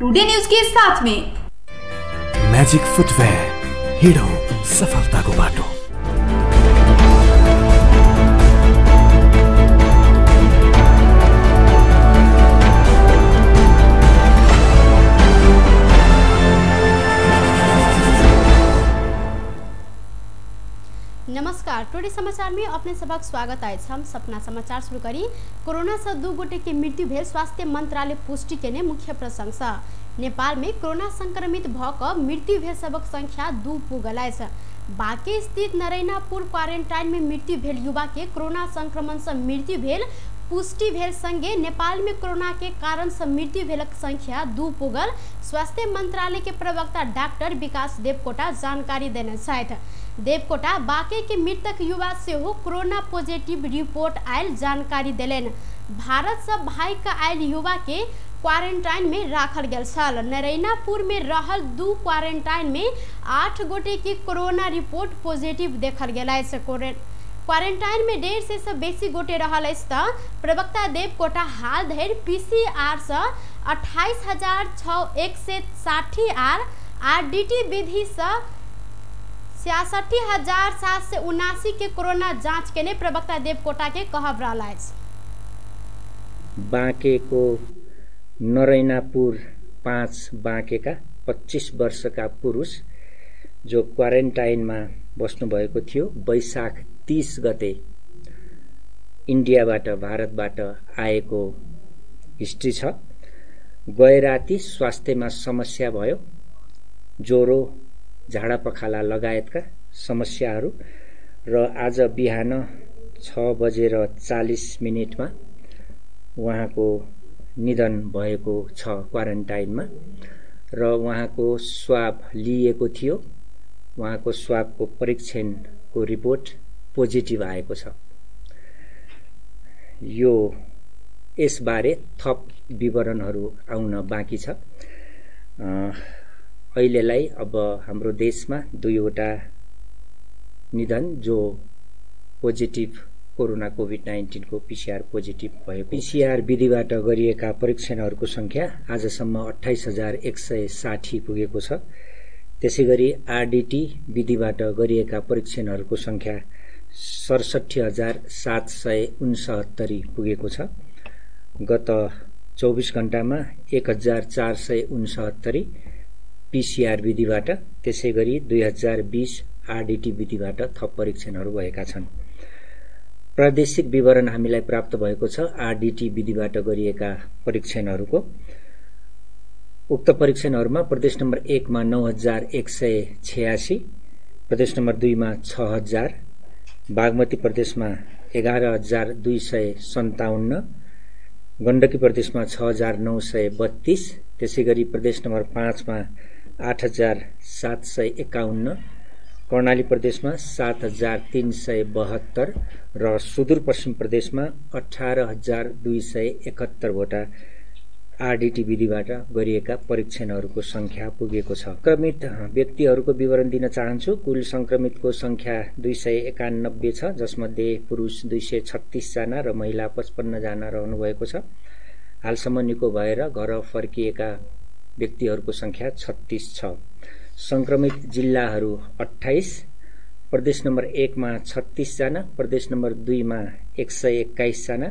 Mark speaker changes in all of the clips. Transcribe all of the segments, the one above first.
Speaker 1: Today news के साथ में
Speaker 2: मैजिक फुटवेयर, हिँडौँ सफलताको बाटो।
Speaker 3: नमस्कार, टुडे समाचार में अपने सबक स्वागत अछि। हम सपना समाचार शुरू करी। कोरोना से 2 गोटे के मृत्यु भेल स्वास्थ्य मंत्रालय पुष्टि केने मुख्य प्रशंसा। नेपाल में कोरोना संक्रमित भ क मृत्यु भेल सबक संख्या 2 पुगल अछि। बाँके स्थित नरैनापुर क्वारेंटाइन में मृत्यु भेल युवा के कोरोना संक्रमण से मृत्यु भेल पुष्टि भेल संगे नेपाल में कोरोना के कारण से मृत्यु भेलक संख्या 2 पुगल स्वास्थ्य मंत्रालय के प्रवक्ता डॉक्टर विकास देवकोटा जानकारी देने छथि। देवकोटा बाँके के मृतक युवा सेहो कोरोना पॉजिटिव रिपोर्ट आयल जानकारी देलनि। भारत से भाई का आयल युवा के क्वारेंटाइन में राखल गेल छल। नरैनापुर में रहल 2 क्वारेंटाइन में 8 गोटे के कोरोना रिपोर्ट पॉजिटिव देखल गेल अछि। क्वारेंटाइन में 150 से बेसी गोटे रहल अछि त प्रवक्ता देवकोटा हाल धरि पीसीआर से 28,660 आर आरडीटी विधि से 66,779 के कोरोना जांच केने प्रवक्ता देवकोटा के कहब रहल अछि।
Speaker 4: बाँकेको नरैनापुर 5 बाँकेका 25 वर्षका पुरुष जो क्वारेन्टाइनमा बस्नुभएको थियो, वैशाख 30 गते इन्डियाबाट भारतबाट आएको हिस्ट्री छ। गए राति स्वास्थ्यमा समस्या भयो, ज्वरो, झाडा पखाला लगायतका समस्याहरू, र आज बिहान 6:40 उहाँको निधन भएको छ क्वारेन्टाइनमा। र उहाँको स्वाब लिएको थियो, उहाँको स्वाबको परीक्षणको रिपोर्ट पोजिटिभ आएको छ। यो यसबारे थप विवरणहरू आउन बाँकी छ। अहिलेलाई अब हाम्रो देशमा 2 वटा निधन जो पोजिटिभ कोरोना कोभिड-19 को पीसीआर पोजिटिभ भएको, पीसीआर विधिबाट गरिएका परीक्षणहरूको संख्या आजसम्म 28,160 पुगेको छ। त्यसैगरी आरडीटी विधिबाट गरिएका परीक्षणहरूको संख्या 67,769 पुगेको छ। गत 24 घण्टामा 1,469 पीसीआर विधिबाट, त्यसैगरी 2,020 आरडीटी विधिबाट थप परीक्षणहरू भएका छन्। प्रादेशिक विवरण हामीलाई प्राप्त भएको छ आरडीटी विधिबाट गरिएका परीक्षणहरूको। उक्त परीक्षणहरूमा प्रदेश नम्बर 1 मा 9,186, प्रदेश नम्बर 2 मा 6,000, बागमती प्रदेशमा 11,257, गण्डकी प्रदेशमा 6,932, त्यसैगरी प्रदेश नम्बर 5 मा 8,751, कर्णाली प्रदेशमा 7,372 र सुदूरपश्चिम प्रदेशमा 18,271 वटा आरडीटी विधिबाट गरिएका परीक्षणहरूको संख्या पुगेको छ। संक्रमित व्यक्तिहरूको विवरण दिन चाहन्छु। कुल संक्रमितको संख्या 291 छ, जसमध्ये पुरुष 236 जना र महिला 55 जना रहनुभएको छ। हालसम्म निको भएर घर फर्किएका व्यक्तिहरूको संख्या 36 छ। संक्रमित जिल्लाहरू 28, प्रदेश नम्बर 1 मा 36 जना, प्रदेश नम्बर 2 मा 121 जना,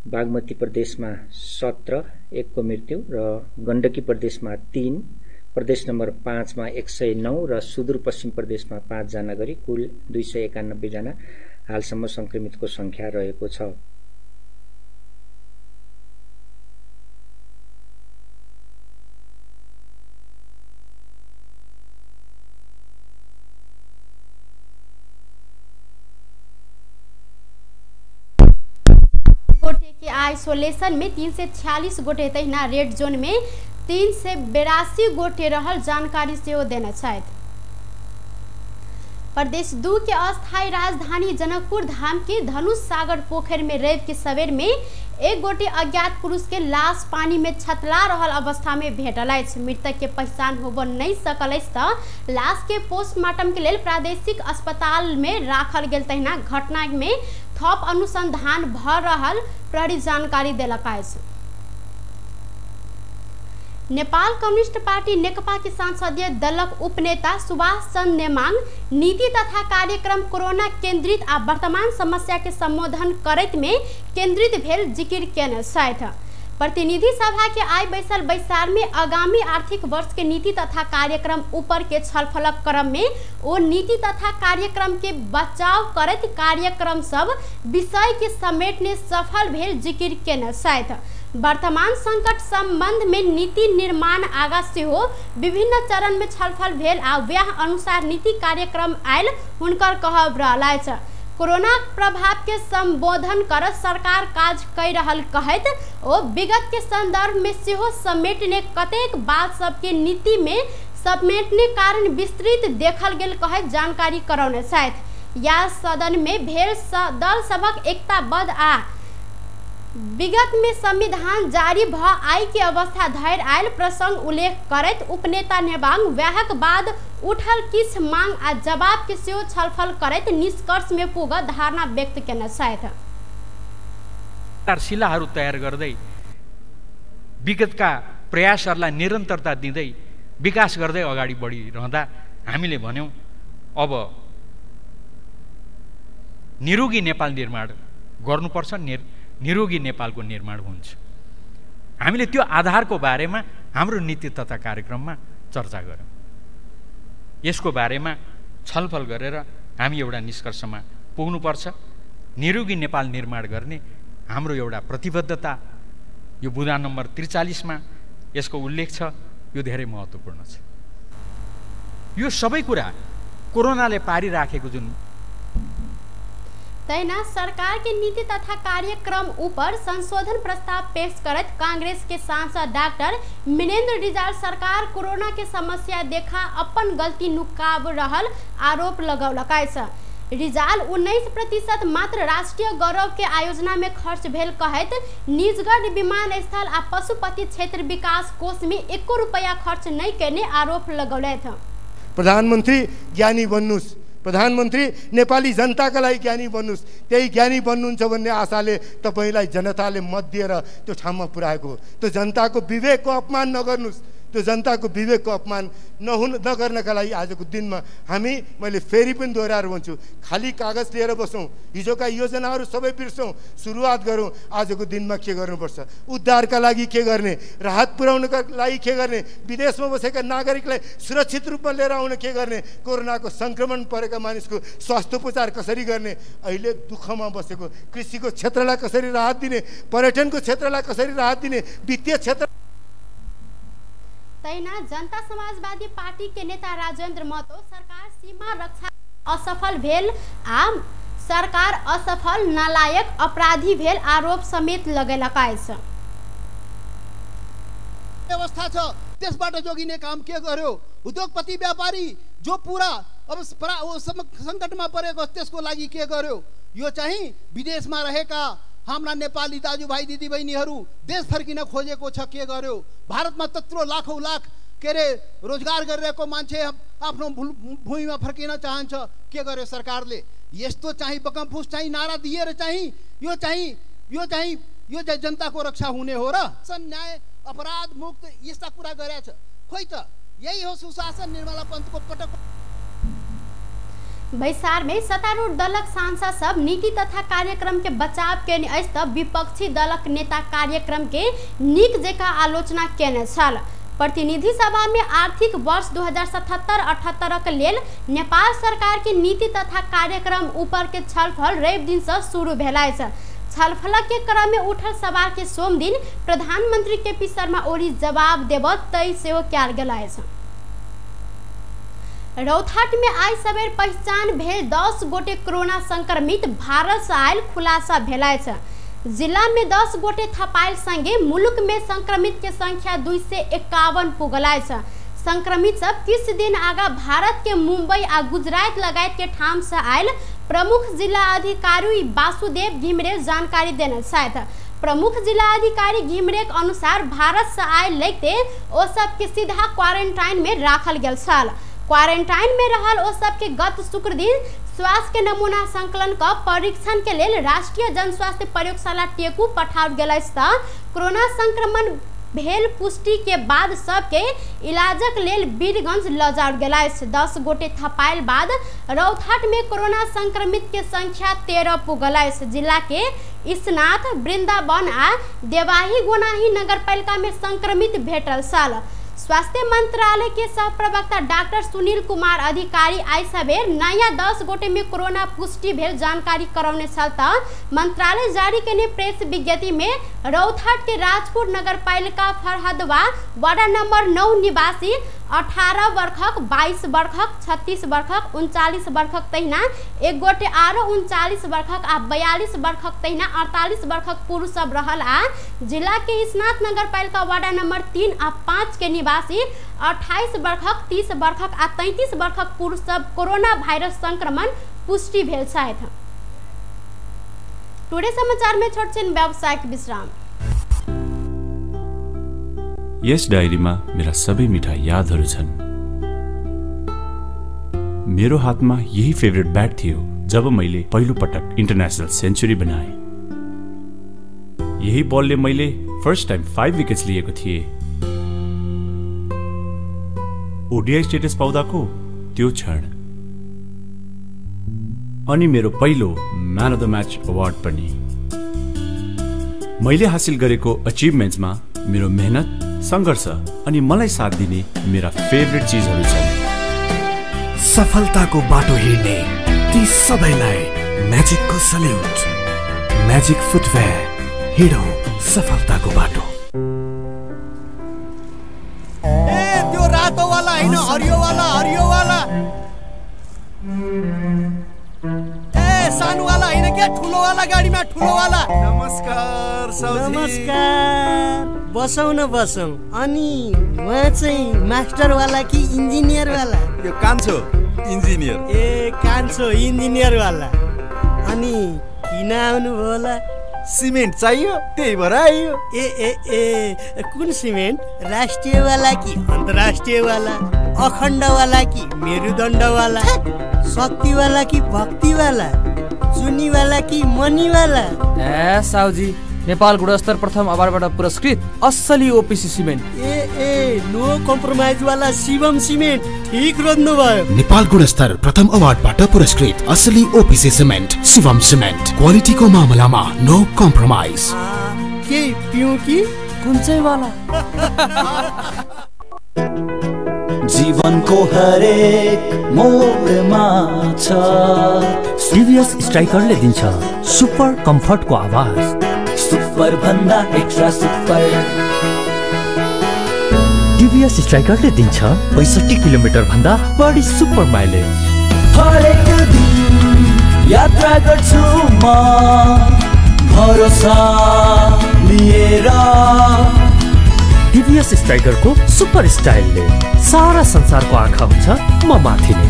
Speaker 4: बागमती प्रदेशमा 17, 1 को मृत्यु, र गण्डकी प्रदेशमा 3, प्रदेश नम्बर 5 मा 109 र सुदूरपश्चिम प्रदेशमा 5 जना गरी कुल 291 जना हालसम्म संक्रमितको संख्या रहेको छ।
Speaker 3: आइसोलेशन में 346 गोटे तहिना रेड जोन में 382 गोटे रहल जानकारी सेहो देने छथि। प्रदेश 2 के अस्थायी राजधानी जनकपुर धाम के धनुष सागर पोखर में रवि के सवेर में एक गोटे अज्ञात पुरुष के लाश पानी में छतला रहल अवस्था में भेटल अछि। मृतक के पहचान होबऽ नहीं सकल अछि त लाश के पोस्टमार्टम के लेल प्रादेशिक अस्पताल में राखल गेल तहिना घटना में थप अनुसंधान भ रहल प्रहरी जानकारी देलक अछि। नेपाल कम्युनिस्ट पार्टी नेकपा के संसदीय दलक उपनेता सुभाष चंद्र नेमांग नीति तथा कार्यक्रम कोरोना केंद्रित आ वर्तमान समस्या के संबोधन करैत में केंद्रित भेल जिकिर केने छथि। प्रतिनिधि सभा के आइ बैसल बैसार में आगामी आर्थिक वर्ष के नीति तथा कार्यक्रम ऊपर के छलफलक क्रम में ओ नीति तथा कार्यक्रम के बचाव करैत कार्यक्रम सब विषय के समेटने सफल भेल जिकिर केने छथि। वर्तमान संकट संबंध में नीति निर्माण आगा सेहो विभिन्न चरण में छलफल भेल आ वएह अनुसार नीति कार्यक्रम आयल हुनकर कहब रहल अछि। कोरोना प्रभाव के संबोधन कर सरकार काज कर रहल कहैत ओ विगत के संदर्भ में सेहो समेटने कतेक बात सबके नीति में समेटने कारण विस्तृत देखल गेल कहैत जानकारी करौने छथि। या सदन में भेल दल सभक एकताबद्ध आ विगत में संविधान जारी भ आइ के अवस्था धरि आयल प्रसंग उल्लेख करैत उपनेता नेवांग वएहक बाद उठल किछु मांग आ जवाब के सेहो छलफल करैत निष्कर्ष में पुग धारणा व्यक्त केने छथि।
Speaker 1: आधारशिलाहरू तयार गर्दै विगतका प्रयासहरूलाई निरन्तरता दिँदै विकास गर्दै अगाडि बढिरहँदा हामीले भन्यौँ अब निरोगी नेपाल निर्माण गर्नुपर्छ, निरोगी नेपालको निर्माण हुन्छ। हामीले त्यो आधारको बारेमा हाम्रो नीति तथा कार्यक्रममा चर्चा गऱ्यौँ। यसको बारेमा छलफल गरेर हामी एउटा निष्कर्षमा पुग्नुपर्छ। निरोगी नेपाल निर्माण गर्ने हाम्रो एउटा प्रतिबद्धता यो बुँदा नम्बर 43 मा यसको उल्लेख छ। यो धेरै महत्त्वपूर्ण छ। यो सबै कुरा कोरोनाले पारिराखेको जुन
Speaker 3: तैना सरकार के नीति तथा कार्यक्रम ऊपर संशोधन प्रस्ताव पेश करत कांग्रेस के सांसद डॉक्टर मिनेन्द्र रिजाल सरकार कोरोना के समस्या देखा अपन गलती नुकाब रहल आरोप लगौलक अछि। रिजाल 19% मात्र राष्ट्रीय गौरव के आयोजना में खर्च भेल कहैत निजगढ़ विमानस्थल आ पशुपति क्षेत्र विकास कोष में 1 रुपया खर्च नहीं केने आरोप लगौलथि।
Speaker 5: प्रधानमन्त्री ज्ञानी बन्नुस्, प्रधानमन्त्री नेपाली जनताका लागि ज्ञानी बन्नुस्। त्यही ज्ञानी बन्नुहुन्छ भन्ने आशाले तपाईलाई जनताले मत दिएर त्यो ठाउँमा पुर्याएको हो। त्यो जनताको विवेकको अपमान नगर्नुस्। त्यो जनताको विवेकको अपमान नगर्नका लागि आजको दिनमा हामी, मैले फेरि पनि दोहोऱ्याएर भन्छु, खाली कागज लिएर बसौँ, हिजोका योजनाहरू सबै बिर्सौँ, सुरुवात गरौँ। आजको दिनमा के गर्नुपर्छ, उद्धारका लागि के गर्ने, राहत पुर्याउनका लागि के गर्ने, विदेशमा बसेका नागरिकलाई सुरक्षित रूपमा लिएर आउन के गर्ने, कोरोनाको सङ्क्रमण परेका मानिसको स्वास्थ्य उपचार कसरी गर्ने, अहिले दुःखमा बसेको कृषिको क्षेत्रलाई कसरी राहत दिने, पर्यटनको क्षेत्रलाई कसरी राहत दिने, वित्तीय क्षेत्र।
Speaker 3: तैना जनता समाजवादी पार्टी के नेता राजेंद्र महतो सरकार सीमा रक्षा असफल भेल आ सरकार असफल नालायक अपराधी भेल आरोप समेत लगेलक अछि।
Speaker 6: व्यवस्था छ त्यसबाट जोगिने काम के गर्यो? उद्योगपति व्यापारी जो पूरा अब संकटमा परेको त्यसको लागि के गर्यो? यो चाहिँ विदेशमा रहेका हाम्रा नेपाली दाजुभाइ दिदीबहिनीहरू देश फर्किन खोजेको छ, के गर्यो? भारतमा त्यत्रो लाखौँ लाख के अरे रोजगार गरिरहेको मान्छे आफ्नो भूमिमा फर्किन चाहन्छ, के गर्यो सरकारले? यस्तो चाहिँ बकमफुस चाहिँ नारा दिएर चाहिँ यो चाहिँ यो चाहिँ यो चाहिँ जनताको रक्षा हुने हो र? न्याय अपराध मुक्त यस्ता कुरा गरेछ, खोइ त यही हो सुशासन। निर्मला पन्तको पटक
Speaker 3: बैसार में सत्तारूढ़ दलक सांसद सब नीति तथा कार्यक्रम के बचाव केने अछि त विपक्षी दलक नेता कार्यक्रम के नीक जकाँ आलोचना केने छल। प्रतिनिधि सभा में आर्थिक वर्ष 2077-78 के लेल नेपाल सरकार के नीति तथा कार्यक्रम ऊपर के छलफल रवि दिन से शुरू भेल अछि। छलफल के क्रम में उठल सवाल के सोम दिन प्रधानमंत्री केपी शर्मा ओली जवाब देब तय सेहो कयल गेल अछि। रौतहट में आइ सबेर पहचान भेल 10 गोटे कोरोना संक्रमित भारत से आयल खुलासा भेल अछि। जिला में 10 गोटे थपायल संगे मुल्क में संक्रमित के संख्या 251 पुगल अछि। संक्रमित सब किछ दिन आगा भारत के मुंबई आ गुजरात लगायत के ठाम से आयल प्रमुख जिला अधिकारी वासुदेव घिमिरे जानकारी देने छथि। प्रमुख जिला अधिकारी घिमिरे के अनुसार भारत से आयल लगिते ओ सब के सीधा क्वारेंटाइन में राखल गेल छल। क्वारेंटाइन में रहल ओ सब के गत शुक्र दिन स्वास्थ्य के नमूना संकलन क परीक्षण के लेल राष्ट्रीय जन स्वास्थ्य प्रयोगशाला टेकू पठाओल गेल अछि त कोरोना संक्रमण भेल पुष्टि के बाद सबके इलाजक लेल वीरगंज लऽ जाओल गेल अछि। 10 गोटे थपायल बाद रौतहट में कोरोना संक्रमित के संख्या 13 पुगल अछि। जिला के इसनाथ, वृंदावन आ देवाही गोनाही नगरपालिका में संक्रमित भेटल छल। स्वास्थ्य मंत्रालय के सह प्रवक्ता डॉक्टर सुनील कुमार अधिकारी आइ सबेर नया 10 गोटे में कोरोना पुष्टि भेल जानकारी करौने छल त मंत्रालय जारी केने प्रेस विज्ञप्ति में रौतहट के राजपुर नगरपालिका फरहदवा वार्ड नंबर 9 निवासी 18 वर्षक, 22 वर्षक, 36 वर्षक, 39 वर्षक तहिना एक गोटे आरो 39 वर्षक आ 42 वर्षक तहिना 48 वर्षक पुरुष सब रहल आ जिला के इसनाथ नगरपालिका वार्ड नंबर 3 आ 5 के निवासी 28 वर्षक, 30 वर्षक आ 33 वर्षक पुरुष सब कोरोना वायरस संक्रमण पुष्टि भेल छथि। टुडे समाचार में छोट छिन व्यावसायिक विश्राम।
Speaker 7: यस डायरीमा मेरा सबै मिठा यादहरू छन्। मेरो हातमा यही फेभरेट ब्याट थियो जब मैले पहिलो पटक इन्टरनेसनल सेन्चुरी बनाएँ। यही बलले मैले फर्स्ट टाइम 5 विकेट्स लिएको थिएँ। ओडिआई स्टेटस पाउँदाको त्यो क्षण अनि मेरो पहिलो man of the match award पनि। मैले हासिल गरेको अचिभमेन्ट्समा मेरो मेहनत, सङ्घर्ष अनि मलाई साथ दिने मेरा फेभरेट चिजहरू छन्।
Speaker 2: सफलताको बाटो हिँड्ने ती सबैलाई म्याजिकको सल्युट। म्याजिक फुटवेयर, हिँडौँ सफलताको बाटो।
Speaker 6: ए त्यो रातो वाला हैन, हरियो वाला, हरियो वाला। ए सानो वाला हैन के, ठुलो वाला गाडीमा, ठुलो वाला।
Speaker 8: नमस्कार साउजी।
Speaker 9: नमस्कार, बसौँ न बसौँ। अनि उहाँ चाहिँ मास्टर वाला कि इन्जिनियर वाला?
Speaker 8: यो कान्छो इन्जिनियर।
Speaker 9: ए कान्छो इन्जिनियर वाला। अनि किन आउनुभयो होला?
Speaker 8: सिमेन्ट चाहियो त्यही भएर आइयो।
Speaker 9: ए ए ए कुन सिमेन्ट? राष्ट्रिय वाला कि अन्तर्राष्ट्रिय वाला? अखण्ड वाला कि मेरुदण्ड वाला? शक्ति वाला कि भक्ति वाला? चुनी वाला कि मनी वाला?
Speaker 10: ए साउजी, नेपाल गुणस्तर प्रथम अवार्डबाट पुरस्कृत असली ओपीसी सिमेन्ट।
Speaker 9: ए ए नो कम्प्रोमाइज वाला शिवम सिमेन्ट, ठीक रोज्नु भयो।
Speaker 2: नेपाल गुणस्तर प्रथम अवार्डबाट पुरस्कृत असली ओपीसी सिमेन्ट शिवम सिमेन्ट, क्वालिटीको मामलामा नो कम्प्रोमाइज।
Speaker 9: के पिउँ कि
Speaker 10: कुन चाहिँ वाला?
Speaker 11: जीवनको हरेक मोडमा छ
Speaker 12: सिरियस स्ट्राइकरले दिन्छ सुपर कम्फर्टको आवाज,
Speaker 11: सुपर भन्दा एक्स्ट्रा सुपर।
Speaker 12: टिभीएस स्ट्राइकरले दिन्छ 65 किलोमिटर भन्दा बढी सुपर माइलेज।
Speaker 11: हरेक दिन यात्रा गर्छु म भरोसा लिएर।
Speaker 12: टिभीएस स्ट्राइकरको सुपर स्टाइलले सारा संसारको आँखा हुन्छ म माथि नै।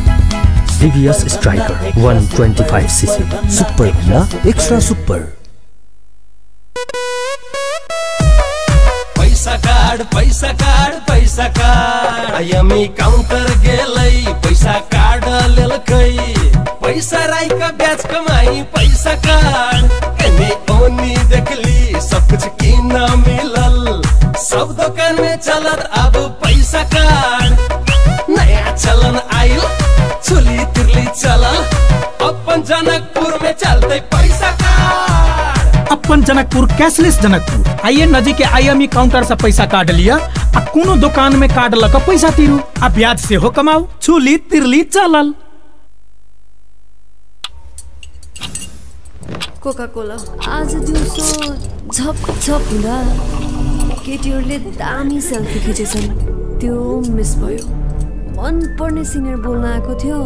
Speaker 12: टिभीएस स्ट्राइकर 125 सीसी, सुपर भन्दा एक्स्ट्रा सुपर।
Speaker 11: पैसा कार्ड, पैसा कार्ड, पैसा कार्ड। आईएमई काउंटर गेलै पैसा कार्ड लेलकै, पैसा राई का ब्याज कमाई पैसा कार्ड। एने ओनी देखली सब कुछ किन मिलल, सब दुकान में चलत अब पैसा कार्ड। नया चलन आयल चुली तिरली चलल, अपन जनकपुर में चलते पैसा कार्ड।
Speaker 13: अपन जनकपुर कैशलेस जनकपुर। आइए नजीक के आईएमई काउंटर से पैसा कार्ड लिया आ कोनो दुकान में कार्ड लग पैसा तीरू आ ब्याज से हो कमाऊ। चुली तिरली चलल।
Speaker 14: कोका कोला आज दिउँसो झप झप हुँदा केटीहरूले दामी सेल्फी खिचेछन्, त्यो मिस भयो। मनपर्ने सिङ्गर बोल्न आएको थियो,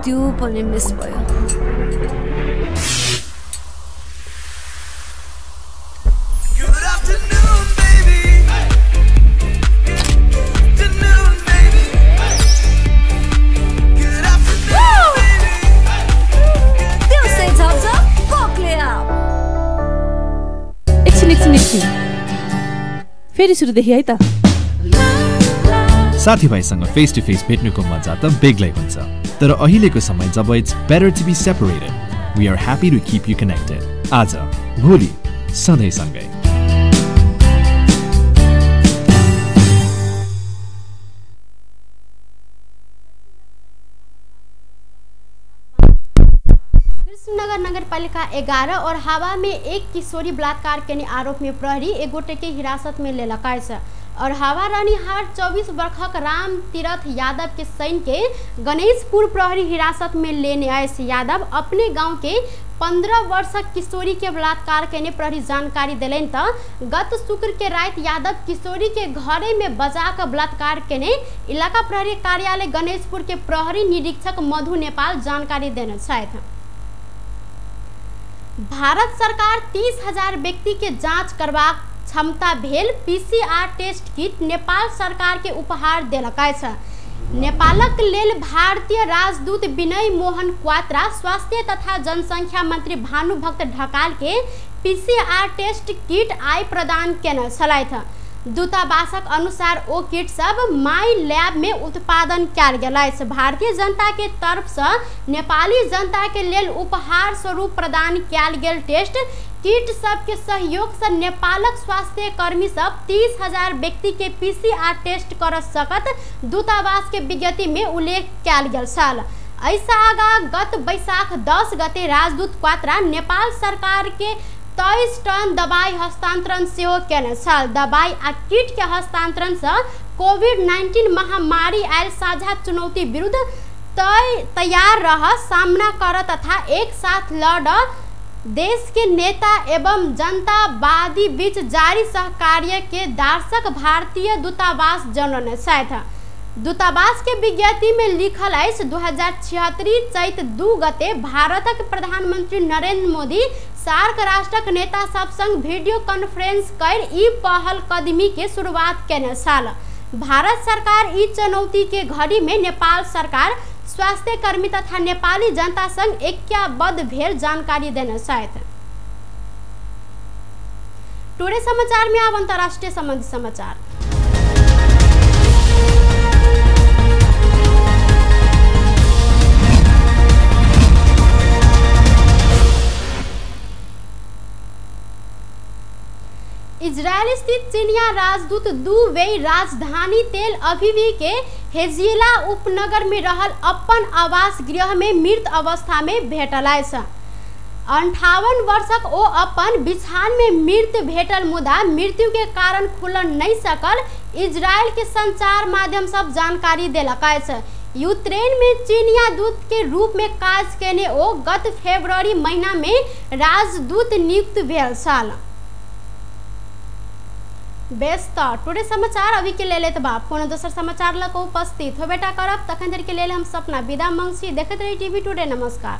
Speaker 14: त्यो पनि मिस भयो।
Speaker 15: फेरि सुरुदेखि है त।
Speaker 16: साथीभाइसँग फेस टु फेस भेट्नुको मजा त बेग्लै हुन्छ, तर अहिलेको समय जब it's better to be separated, we are happy to keep you connected. आज भोलि सधैँ सँगै।
Speaker 3: नगरपालिका 11 और हवा में एक किशोरी बलात्कार के आरोप में प्रहरी एक गोटे के हिरासत में लेलक अछि। और हवा रहनिहार 24 वर्षक राम तीरथ यादव के सैन के गणेशपुर प्रहरी हिरासत में लेने अछि। यादव अपने गांव के 15 वर्षक किशोरी के बलात्कार केने प्रहरी जानकारी देलनि त गत शुक्र के रात यादव किशोरी के घरे में बजा कर बलात्कार केने इलाका प्रहरी कार्यालय गणेशपुर के प्रहरी निरीक्षक मधु नेपाल जानकारी देने छथि। भारत सरकार 30,000 व्यक्ति के जांच करबाक क्षमता भेल पीसीआर टेस्ट किट नेपाल सरकार के उपहार देलक अछि। नेपालक लेल भारतीय राजदूत विनय मोहन क्वात्रा स्वास्थ्य तथा जनसंख्या मंत्री भानुभक्त ढकाल के पीसीआर टेस्ट किट आइ प्रदान केने छलथि। दूतावासक अनुसार ओ किट सब माई लैब में उत्पादन कयल गेल अछि। भारतीय जनता के तरफ से नेपाली जनता के लेल उपहार स्वरूप प्रदान कयल गेल टेस्ट किट सब के सहयोग से नेपालक स्वास्थ्य कर्मी सब 30,000 व्यक्ति के पीसीआर टेस्ट कर सकत दूतावास के विज्ञप्ति में उल्लेख कयल गेल छल। ऐसा आगा गत बैसाख 10 गते राजदूत क्वात्रा नेपाल सरकार के 23 टन दवाई हस्तांतरण सेहो केने छल। दवाई आ किट के हस्तांतरण से कोविड-19 महामारी आयल साझा चुनौती विरुद्ध तैयार रह सामना कर तथा एक साथ लड़ देश के नेता एवं जनतावादी बीच जारी सहकार्य के दर्शक भारतीय दूतावास जनौने छथि। दूतावास के विज्ञप्ति में लिखल अछि 2076 चैत 2 गते भारतक प्रधानमंत्री नरेंद्र मोदी सार्क राष्ट्रक नेता सब संग वीडियो कॉन्फ्रेंस कर ई पहल कदमी के शुरुआत केने छल। भारत सरकार ई चुनौती के घड़ी में नेपाल सरकार स्वास्थ्य कर्मी तथा नेपाली जनता संग ऐक्यबद्ध भेल जानकारी देने छथि। टुडे समाचार में अब अंतर्राष्ट्रीय संबंधी समाचार। इजरायल स्थित चीनिया राजदूत दुबई राजधानी तेल अवीव के हेजिला उपनगर में रहल अपन आवास गृह में मृत अवस्था में भेटल अछि। 58 वर्षक ओ अपन बिछान में मृत भेटल मुदा मृत्यु के कारण खुलल नहीं सकल इजरायल के संचार माध्यम सब जानकारी देलक अछि। यूक्रेन में चीनिया दूत के रूप में काज केने ओ गत फरवरी महीना में राजदूत नियुक्त भेल छल। बेस त टुडे समाचार अभी के लेल एतबा। कोनो दोसर समाचार लऽ कऽ उपस्थित होबेटा करब, तखन धरि के लेल हम सपना विदा मांगছি। देखैत रही टीवी टुडे। नमस्कार।